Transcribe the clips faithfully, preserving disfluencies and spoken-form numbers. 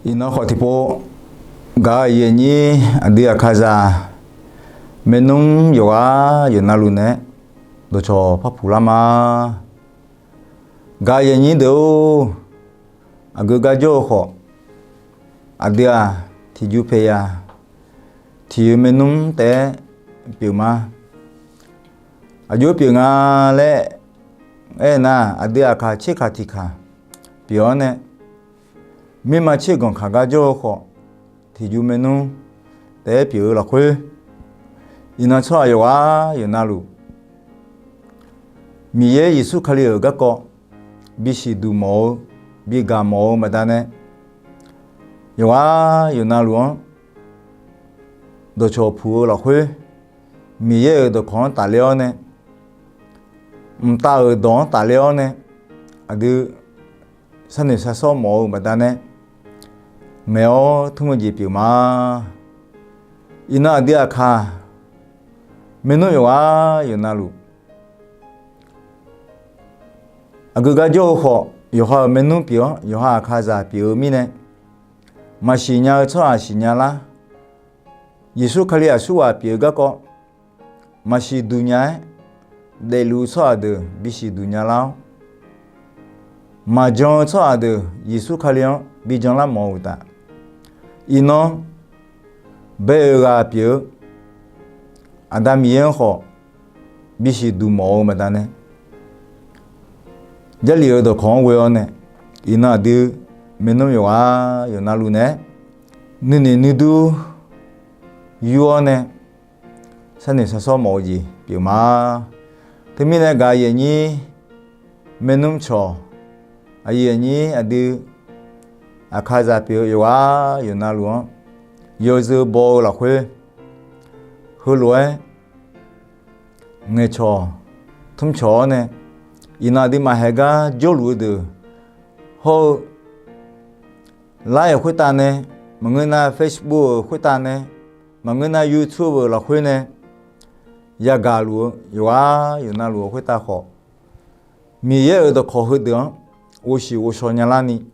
Iqnan khawf tiqpov, gaq-euq aqyuif aqnyir aqdui aqkazaq maernmr yawqghaq yawqnavluf naeq-aer dawqcawq par puq lar ma. Gaq-euq aqyuif aqnyir deuq-or, aqgeu gar jawr-eu khawf, aqdui-aq tiqjuv paeq ya, tiq-eu maernmr taef-aer pyeuf ma. Aqjox pyeuf nga laer aernar, aqdui aqkaq tserkaq tiqkaq pyeuf-awr nae, mirma tser ganq kaq gar jawr-eu khawf, tiqjuv maernmr taef-aer pyeuf-eu lafkhoer, iqnan tsawrhaq yawqghaq yawqnavluf Miqyaer Yeqsur Kali-euq garkawv bisiq duq mawf-eu, bigaq mawf-eu baqdanae, yawqghaq yawqnavluf-anr dawqcawq puq-eu lafkhoer, Miqyaer-euq dawqkawq-anr tafler-awr nae, mqtav-euq dawq-anr tafler-awr nae, aqdui sharnoeq shar sawr mawf-eu baqdanae, ngaeq-awr tmr-eu jeq pyeuf ma. Iqnan aqdui aqkaq maernmr yawqghaq yawqnavluf, aqgeu gar jawr-eu khawf, yawqha-euq maernmr pyeuf-awr yawqha aqkazaq pyeuf-eu mirnae, maqsiq nya-eu tsawrhaq siqnya lar. Yeqsur Kali aqsurghaq pyeuf-eu garkawv maqsiq duq nya-aer daefluf-eu tsawrhaq deuq bisiq duq nya lar-awr, maqjan-eu tsawrhaq deuq Yeqsur Kali-anr bijan lar mawf-eu uqtaf, iqnan bae-euq ghaq pyeuf-eu Aqda Miqyaer-anr khawf bisiq duq mawf-eu baqdanae, Jarlif-euq dawqkawq-anr ghoe-awr nae, iqnan aqdui maernmr yawqghaq yawqnavluf naeq-aer nuinoeq nuidur yur-awr nae, sharnoeq shar sawr mawf-eu jeq pyeuf ma. Teumirnae gaq-euq aqyuif aqnyir maernmr cawq, aqyuif aqnyir aqdui aqkazaq pyeuf-eu yawqghaq yawqnavluf-anr yawzeu baw-eu lafkhoer, heulof-aer ngaeqcawq tmrcawq-awr nae, iqnan aqduimaf haeq gar jawrluf-eu deuq hawr-eu, live-euq khoertav nae, maqngeur nar Facebook-euq khoertav nae, maqngeur nar YouTube-euq lafkhoer nae yagaq luf-eu yawqghaq yawqnavluf-eu khoertav khawf, Miqyaer-euq dawqkawq heudeuq-anr ghovshiq ghovshaw nyalarni,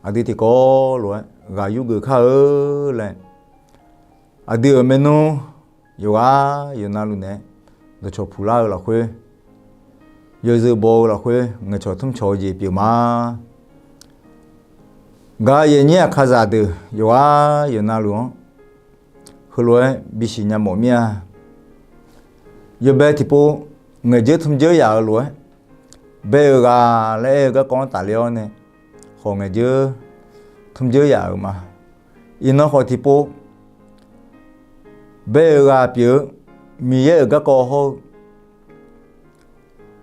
aqdui tiqkawv lof-aer ghaq yurgeuf kar-eu laer, aqdui-euq maernmr yawqghaq yawqnavluf naeq-aer dawqcawq puq lar-eu lafkhoer, yawzeu baw-eu lafkhoer ngaeqcawq tmrcawq-eu jeq pyeuf ma. Gaq-euq aqyuif aqnyir aqkazaq deuq yawqghaq yawqnavluf-anr heulof-aer bisiq nya mawf mir-a. Yawbae tiqpov ngaeqdzeur tmr dzeur yaf-euq lof-aer, bae-euq ghaq laer aer-eu garkawv-anr tafler-awr nae, khawf ngaeqdzeur tmr dzeur yaf-euq ma. Iqnan khawf tiqpov, bae-euq ghaq pyeuf-eu Miqyaer-euq garkawv hawr-eu,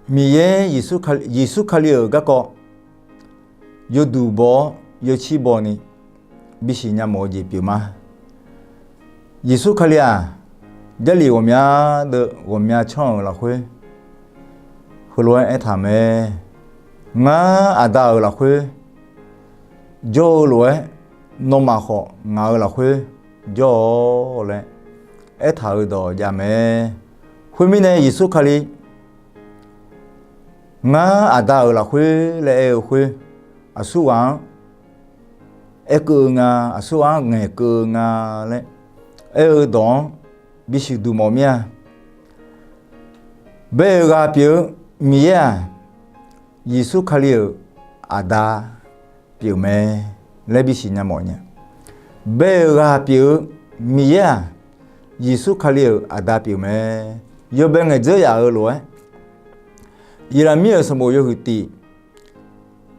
Miqyaer Yeqsur Kali-euq garkawv yawduq baw-awr yawcir baw ni bisiq nya mawf-eu jeq pyeuf ma. Yeqsur Kali-aq, Jarlif ghawqmya deuv ghawqmya canr-euq lafkhoer heulof-aer aertaq mae. Ngar Aqda-euq lafkhoer jawr-eu lof-aer, nawmaf khawf ngaq-euq lafkhoer jawr-awq laer aertaq-euq dawq jav mae. Khoermirnae Yeqsur Kali, ngar Aqda-euq lafkhoer laer aer-eu khoer, aqsurghaq-anr aerkeuv-eu nga, aqsurghaq-anr ngaeqkeuv-eu nga laer aer-eu dawq-anr bisiq duq mawf mir-a. Bae-euq ghaq pyeuf-eu Miqyaer-aq, Yeqsur Kali-euq Aqda pyeuf mae laer bisiq nya mawf nya. Bae-euq ghaq pyeuf-eu Miqyaer-aq, Yeqsur Kali-euq Aqda pyeuf mae. Yawbae ngaeqdzeur yaf-euq lof-aer, Iqlaqmir-euq sanqbof yawhuiq tif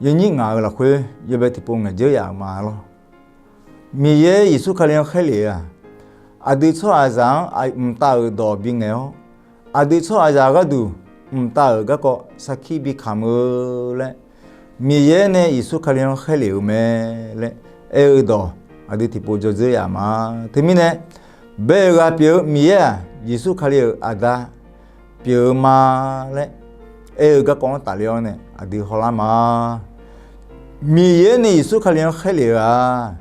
yawnyir ngaq-euq lafkhoer yawbae tiqpov ngaeqdzeur yaf-euq ma lor. Miqyaer Yeqsur Kali-anr khaerlef-eu-aq, aqdui tsawrhaqzaq-anr mqtav-euq dawq bingaeq-awr, aqdui tsawrhaqzaq gharduq mqtav-euq garkawv sarkir bikamq-eu laer, Miqyaer nae Yeqsur Kali-anr khaerlef-eu mae laer aer-eu dawq aqdui tiqpov dzawrdzeur yaf ma. Teumirnae, bae-euq ghaq pyeuf-eu Miqyaer-aq, Yeqsur Kali-euq Aqda pyeuf-eu ma laer aer-eu garkawv-anr tafler-awr nae aqdui hawlar ma. Miqyaer nae Yeqsur Kali-anr khaerlef-eu-aq,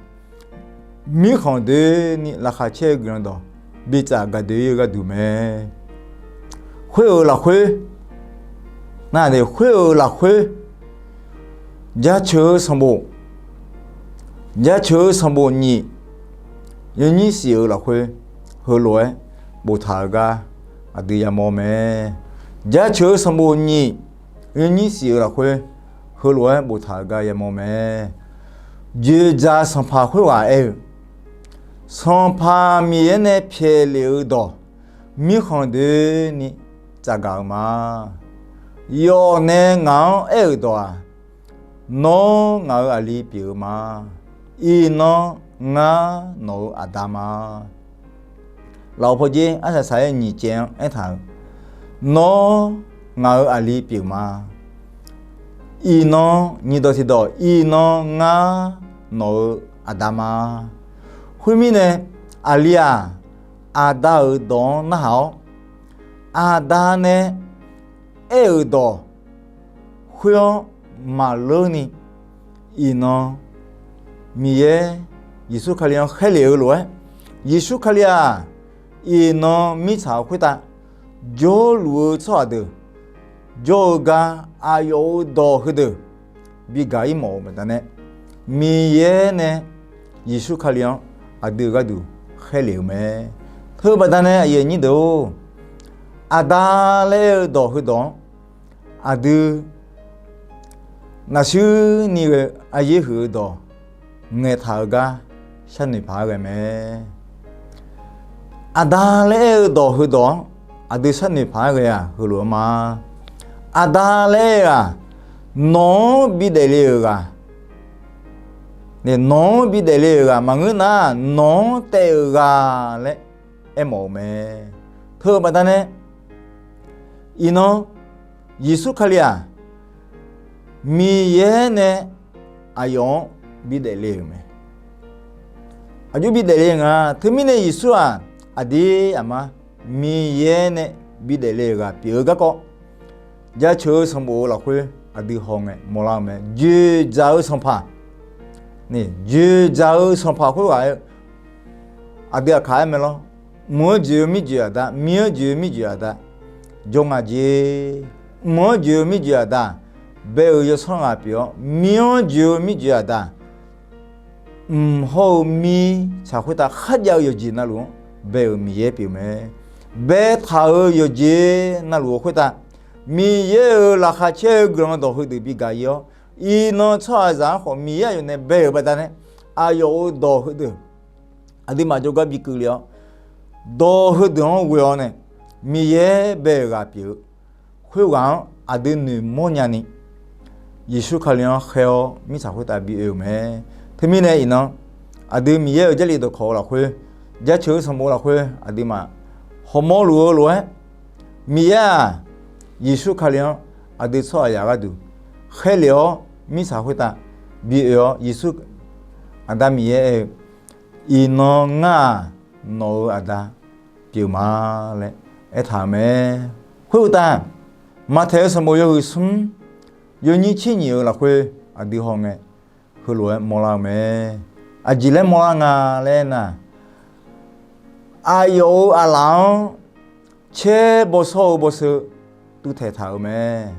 mirkhanq doeni laqkhaq caer-eu guiqlanq dawq bitsaf gaqdoe-ir-eu gharduq mae. Khoer-euq lafkhoer, nar, khoer-euq lafkhoer jaceuq-eu sanqbof Jaceuq-eu sanqbof nyif yawnyir shif-euq lafkhoer heulof-aer boftaq-eu gar aqdui yamawr mae. Jaceuq-eu sanqbof nyif yawnyir shif-euq lafkhoer heulof-aer boftaq-eu gar yamawr mae. Dzoeqdzaq sanqpaq khoerghaq aer-eu, Sanqpaq Miqyaer nae pyaeqlef-euq dawq mirkhanq doeni tsafgaq-eu ma. Yawf nae ngaq-anr aer-euq dawq-aq, Nawr ngaq-euq aqli pyeuf-eu ma. Iqnan ngar nawq-euq aqda ma. Lafov pawdzer arsaq saq-aer nyiq caev-anr aertaq-euq, Nawr ngaq-euq aqli pyeuf ma. Iqnan nyiq dawq tiqdawq, iqnan ngar nawq-euq aqda ma. Khoermirnae, aqli-aq, aqda-euq dawq-anr narhaq-awr, aqda nae aer-euq dawq khoer-anr maqleurni, iqnan Miqyaer Yeqsur Kali-anr khaerlef-eu lof-aer, Yeqsur Kali-aq, iqnan mirtsaq-euq khoertav jawrluf-eu tsawrhaq deuq jawr-eu gar aqyawf-euq dawq heudeuq bigaq-ir mawf-eu baqdanae, Miqyaer nae Yeqsur Kali-anr aqdui-euq gharduq khaerlef-eu mae. Teu baqdanae aqyuif aqnyir deuq-or, aqda laer aer-eu dawq heudawq-anr aqdui naqshuir ni ghae-eu aryaer huiq-eu dawq ngaeqtaq-eu gar sharnoeq paq-aer ghae mae. Aqda laer aer-eu dawq heudawq-anr aqdui sharnoeq paq-aer ghae-aq heulof-aer ma. Aqda laer aer-eu-aq, nawq-anr bidaef le-euq ghaq, nawq-anr bidaef le-euq ghaq maqngeur nar, nawq-anr taef-euq ghaq laer aermawf-eu mae. Teu-eu baqdanae, iqnan Yeqsur Kali-aq, Miqyaer nae aqyawf-anr bidaef le-euq mae. Aqjox bidaef le nga. Teumirnae Yeqsur-aq, aqdir aqmar Miqyaer nae bidaef le-euq ghaq pyeuf-eu garkawv, jaceuq-eu sanqbof-eu lafkhoer aqdui hawngae mawrlar-eu mae. Dzoeqdzaq-eu sanqpaq, dzoeqdzaq-eu sanqpaq khoerghaq-eu aqdui aqkaq aer mae lawr. Mq-anr joeq-eu mirdzoeq aqda, mir-anr joeq-eu mirdzoeq aqda jawr nga jeq. Mq-anr joeq-eu mirdzoeq aqda, bae-euq yawsanr ghaq pyeuf-awr, mir-anr joeq-eu mirdzoeq aqda, mq hawr-eu mirtsaq khoertav kharjav-eu yawqjeq navluf-anr bae-euq Miqyaer pyeuf mae. Baetaq-euq yawqjeq navluf-eu khoertav, Miqyaer-euq laqkhaq caer-eu guiqlanq dawq heudeuq bigaq-ir-awr, iqnan tsawrhaqzaq-anr khawf Miqyaer aqyawf nae bae-euq baqdanae, aqyawf-euq dawq heudeuq aqduimaf jawrgar bikeuv le-awr, dawq heudeuq-anr ghoe-awr nae Miqyaer bae-euq ghaq pyeuf-eu khoerghaq-anr aqdui noeqmawr nyani, Yeqsur Kali-anr khaer-awr mirtsaq khoertav bi oe-euq mae. Teumirnae iqnan, aqdui Miqyaer-euq Jarlif dawqkawq-eu lafkhoer, jaceuq-eu sanqbof lafkhoer aqduimaf hawmawr luf-eu lof-aer, Miqyaer-aq, Yeqsur Kali-anr aqdui tsawrhaqzaq gharduq khaerlef-awr mirtsaq khoertav bi oe-awr, Yeqsur, Aqda Miqyaer aer-eu, Iqnan ngar-aq, nawq-euq aqda pyeuf ma laer aertaq-euq mae. Khoeruqtaf, Maqtaeq-eu sanqbof yawhuiq smr yawnyir tser nyif-eu lafkhoer aqdui hawngae heulof-aer mawrlar-eu mae. Aqjeq laer mawrlar nga laer aernar, aqyawf-euq aqlaf-anr caer bawshawr-eu bawseu tuvtaeq taq-euq mae.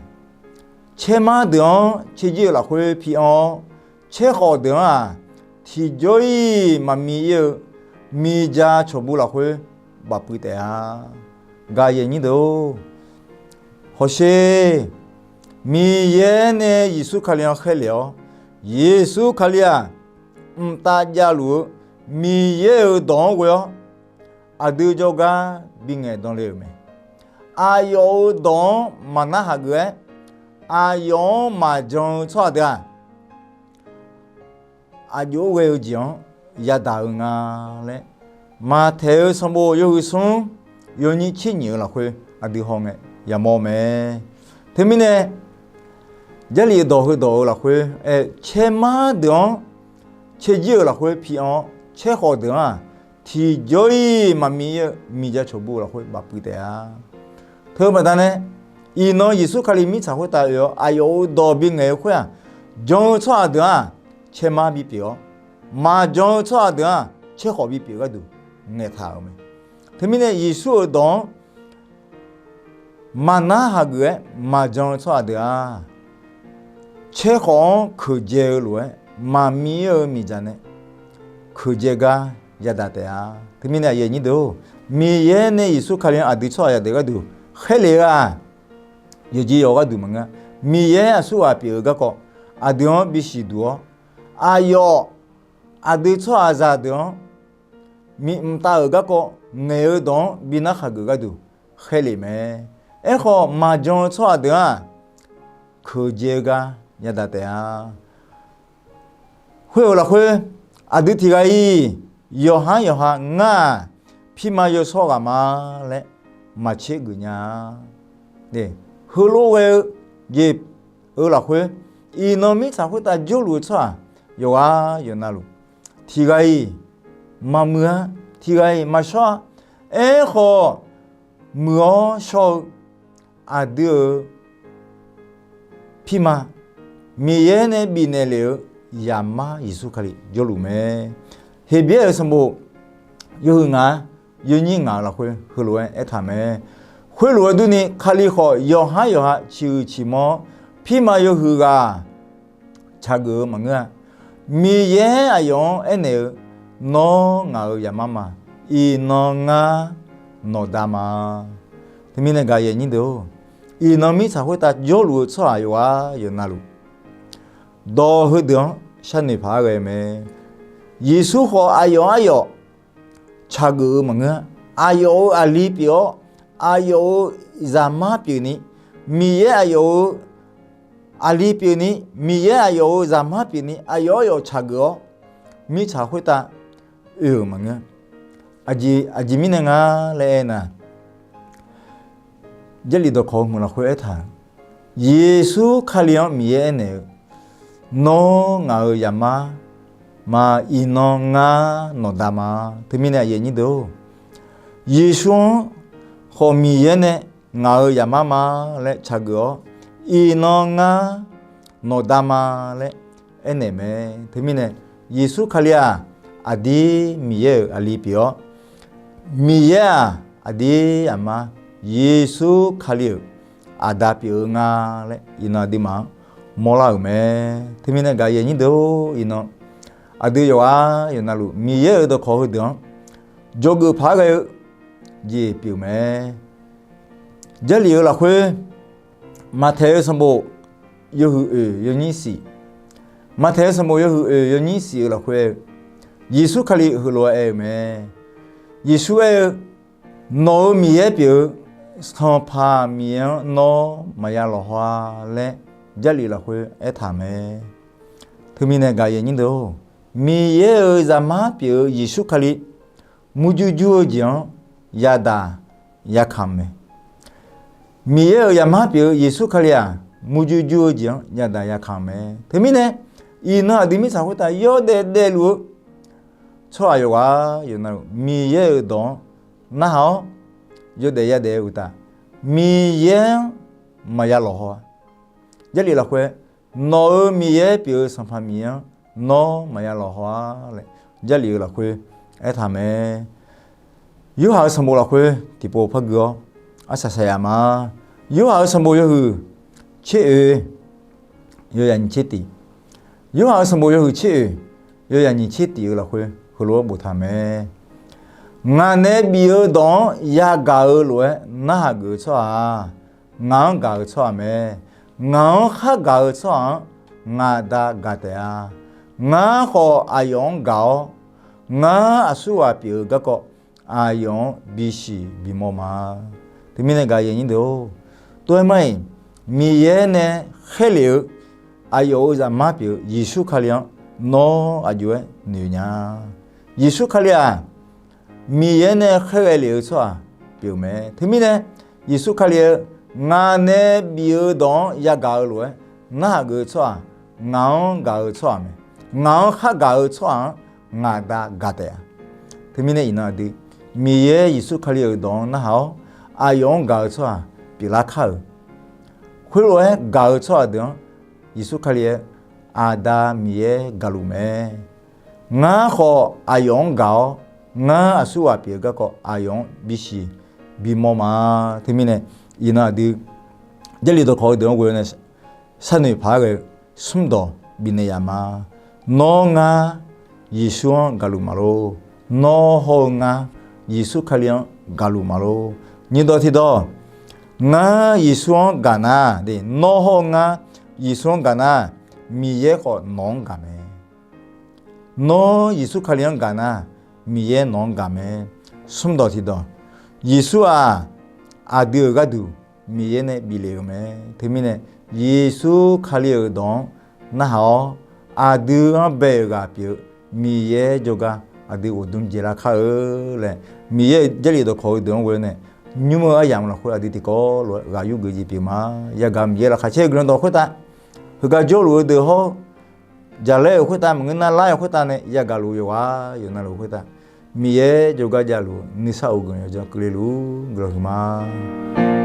Caermar deuq-anr caerjir-eu lafkhoer pi anr-awr, caerkhawf deuq-anr-aq, tiqjawr-iq maqmi ir-eu miqja cawqbuv lafkhoer bafpuiv taef-a. Gaqyaq nyir deuq-or, hawsher, Miqyaer nae Yeqsur Kali-anr khaerlef-awr, Yeqsur Kali-aq, mqtav javluf-eu Miqyaer-euq dawq-anr ghoe-awr, aqdui jawrgar bingaeq dan le-euq mae. Aqyawf-euq dawq-anr maqnar hageuf-aer, aqyawf-anr maqjan-eu tsawrhaq deuq-aq, aqjox-aer ghae-eu jeq-anr yadaq-eu nga laer, Maqtaeq-eu sanqbof yawhuiq smr yawnyir tser nyif-eu lafkhoer aqdui hawngae yamawr mae. Teumirnae, Jarlif dawq heudawq-eu lafkhoer aer-eu, caermar deuq-anr caerjir-eu lafkhoer pi anr-awr, caerkhawf deuq-anr-aq, tiqjawr-iq maqmi ir-eu miqja cawqbuv lafkhoer bafpuiv taef-a. Teu baqdanae, iqnan Yeqsur Kali mirtsaq khoertav oe-awr aqyawf-euq dawq bingaeq-eu khoer-aq, jan-eu tsawrhaq deuq-anr-aq, caermar bipyeuf-awr, maqjan-eu tsawrhaq deuq-anr-aq, caerkhawf bipyeuf gharduq ngaeqtaq-euq mae. Teumirnae Yeqsur-euq dawq-anr maqnar hageuf-aer maqjan-eu tsawrhaq deuq-aq, caerkhawf-anr keuqdzae-eu lof-aer maqmir-eu miqdzaq nae keuqdzae gar yadaq taef-a. Teumirnae aqyuif aqnyir deuq-or, Miqyaer nae Yeqsur Kali-anr aqdui tsawrhaq yadaef gharduq khaerlef-eu-aq, yawqjeq yawq gharduq maqngeur-a. Miqyaer aqsurghaq pyeuf-eu garkawv aqdui-anr bisiq duq-awr, aqyawf aqdui tsawrhaqzaq deuq-anr mqtav-euq garkawv ngaeq-eu dawq-anr bi narhaq geuf gharduq khaerlef mae. Aerkhawf, maqjan-eu tsawrhaq deuq-aq, keuqdzae-eu gar yadaq taef-a. Khoer-euq lafkhoer, aqdui tiq ghaq-iq yawqhar yawqha ngar-aq, pirma yawshawr ghaq ma laer maqtser geuf nya-a. Heulof ghae-eu jeq-euq lafkhoer, iqnan mirtsaq khoertav jawrluf-eu tsawrhaq yawqghaq yawqnavluf, tiq ghaq-iq maqmuiq-a, tiq ghaq-iq maqshawr-a. Aerkhawf, muiq-awr shawr-eu aqdui-euq pirma, Miqyaer nae bifnaeq lef-eu Zaqmar Yeqsur Kali jawrluf mae. Heqbyaer-euq sanqbof yawhuiq ngaq-anr yawnyir ngaq-euq lafkhoer heulof-aer aertaq mae. Khoerlof-aer durni, Kali khawf yawqhar yawqha ciqhuiq ciqmawr-awr, pirma yawhuiq ghaq tsaqgeuf-eu maqngeur-a. Miqyaer aqyawf-anr aernaeq-eu, Nawr ngaq-euq Zaqmar ma. Iqnan ngar nawqda ma. Teumirnae gaq-eu aqyuif aqnyir deuq-or, iqnan mirtsaq khoertav jawrluf-eu tsawrhaq yawqghaq yawqnavluf, dawq heudeuq-anr sharnoeq paq-aer ghae-eu mae. Yeqsur khawf aqyawf aryawf tsaqgeuf-eu maqngeur-a. Aqyawf-euq aqli pyeuf-awr, aqyawf-euq Zaqmar pyeufni, Miqyaer aqyawf-euq aqli pyeufni, Miqyaer aqyawf-euq Zaqmar pyeufni, aqyawf aryawf tsaqgeuf-awr, mirtsaq khoertav oe-euq maqngeur. Aqjeq mirnae nga laer aernar, Jarlif dawqkawq-eu hmq lafkhoer aertaq-eu, Yeqsur Kali-anr Miqyaer aernaeq-eu, Nawr ngaq-euq Zaqmar ma. Iqnan ngar nawqda ma. Teumirnae aqyuif aqnyir deuq-or, Yeqsur-anr khawf Miqyaer nae ngaq-euq Zaqmar ma laer tsaqgeuf-awr, Iqnan ngar nawqda ma laer aernaeq mae. Teumirnae Yeqsur Kali-aq, aqdir Miqyaer-euq aqli pyeuf-awr, Miqyaer-aq, aqdir Zaqmar, Yeqsur Kali-euq aqda pyeuf-eu nga laer iqnan aqduimaf-anr mawrlar-euq mae. Teumirnae gaq-eu aqyuif aqnyir deuq-or, iqnan aqdui yawqghaq yawqnavluf Miqyaer-euq dawqkawq heudeuq-anr dzawgeuf paq-aer ghae-eu jeq pyeuf mae. Jarlif-eu lafkhoer, Maqtaeq-eu sanqbof yawhuiq oeq yawnyir shif, Maqtaeq-eu sanqbof yawhuiq oeq yawnyir shif-eu lafkhoer, Yeqsur Kali heulof-aer aer-eu mae. Yeqsur aer-eu, Nawq-euq Miqyaer pyeuf-eu Sanqpaq Miqyaer-anr nawr maqya lawqhaw-a laer Jarlif lafkhoer aertaq mae. Teumirnae gaq-eu aqyuif aqnyir deuq-or, Miqyaer-euq Zaqmar pyeuf-eu Yeqsur Kali murjur jur-eu jeq-anr yadaq yakamq mae. Miqyaer-euq Zaqmar pyeuf-eu Yeqsur Kali-aq, murjur jur-eu jeq-anr yadaq yakamq mae. Teumirnae, iqnan aqdui mirtsaq khoertav yawdaef daefluf-eu tsawrhaq yawqghaq yawqnavluf, Miqyaer-euq dawq-anr narhaq-awr, yawdaef yadaef-eu uqtaf, Miqyaer-anr maqya lawqhaw-a. Jarlif lafkhoer, Nawq-euq Miqyaer pyeuf-eu Sanqpaq Miqyaer-anr nawr maqya lawqhaw-a laer Jarlif-eu lafkhoer aertaq mae. Yorhaq-euq sanqbof lafkhoer tiqpov par gui-awr arsaq saqyaf ma. Yorhaq-euq sanqbof yawhuiq tser oeq, yawzaq nyiq tser tif. Yorhaq-euq sanqbof yawhuiq tser oeq, yawzaq nyiq tser tif-eu lafkhoer heulof-aer boftaq mae. Ngaq nae bif-eu dawq-anr yagaq-eu lof-aer narhaq geuf-eu tsawrhaq-aq, ngaq-anr gaq-eu tsawrhaq mae. Ngaq-anr khar gaq-eu tsawrhaq-anr ngaq Da gaq taef-a. Ngar khawf aqyawf-anr gaq-awr, ngar aqsurghaq pyeuf-eu garkawv aqyawf-anr bisiq bimawr ma. Teumirnae gaq-eu aqyuif aqnyir deuq-or, tov-aer mar-iq, Miqyaer nae khaerlef-eu aqyawf-euq Zaqmar pyeuf-eu Yeqsur Kali-anr nawr aqjox-aer noeq nya. Yeqsur Kali-aq, Miqyaer nae khaerghae lef-eu tsawrhaq pyeuf mae. Teumirnae, Yeqsur Kali-eu, ngaq nae bif-eu dawq-anr yagaq-eu lof-aer narhaq geuf-eu tsawrhaq, ngaq-anr gaq-eu tsawrhaq mae. Ngaq-anr khar gaq-eu tsawrhaq-anr ngaq Da gaq taef-a. Teumirnae iqnan aqdui, Miqyaer Yeqsur Kali-euq dawq-anr narhaq-awr, aqyawf-anr gaq-eu tsawrhaq pyeuflar kar-euq. Khoerlof-aer gaq-eu tsawrhaq deuq-anr Yeqsur Kali-aer, Aqda Miqyaer gaqluf mae. Ngar khawf aqyawf-anr gaq-awr, ngar aqsurghaq pyeuf-eu garkawv aqyawf-anr bisiq bimawr ma. Teumirnae, iqnan aqdui, Jarlif dawqkawq-eu deuq-anr ghoe-awr nae sharnoeq paq-aer ghae-eu smrdawq bifnaeq yaf ma. Nawr ngar Yeqsur-anr gaqluf maqlor. Nawr hawr-eu ngar Yeqsur Kali-anr gaqluf maqlor. Nyiqdawq tiqdawq, ngar Yeqsur-anr gaq nar, nawr hawr-eu ngar Yeqsur-anr gaq nar, Miqyaer khawf nawq-anr gaq mae. Nawr Yeqsur Kali-anr gaq nar, Miqyaer nawq-anr gaq mae. Smrdawq tiqdawq, Yeqsur-aq, aqdui-euq gharduq Miqyaer nae bif lef-euq mae. Teumirnae, Yeqsur Kali-euq dawq-anr narhaq-awr, aqdui-anr bae-euq ghaq pyeuf-eu Miqyaer jawrgar aqdui ghofdmr jaelar kar-eu laer, Miqyaer-euq Jarlif dawqkawq-eu deuq-anr ghoe-awr nae, nymr-eu aryamq lafkhoer aqdui tiqkawv lof-aer ghaq yurgeuf jeq pyeuf ma. Yagaq Miqyaer laqkhaq caer-eu guiqlanq dawq khoertav, heugar jawrluf-eu deuq hawr, jaqlaer-euq khoertav, maqngeur nar lar-euq khoertav nae yagaq luf-eu yawqghaq yawqnan luf khoertav, Miqyaer jawrgar javluf-eu nuisar of guiqlanq yawdzanr keuvle luf-ur guiqlanq huiqma.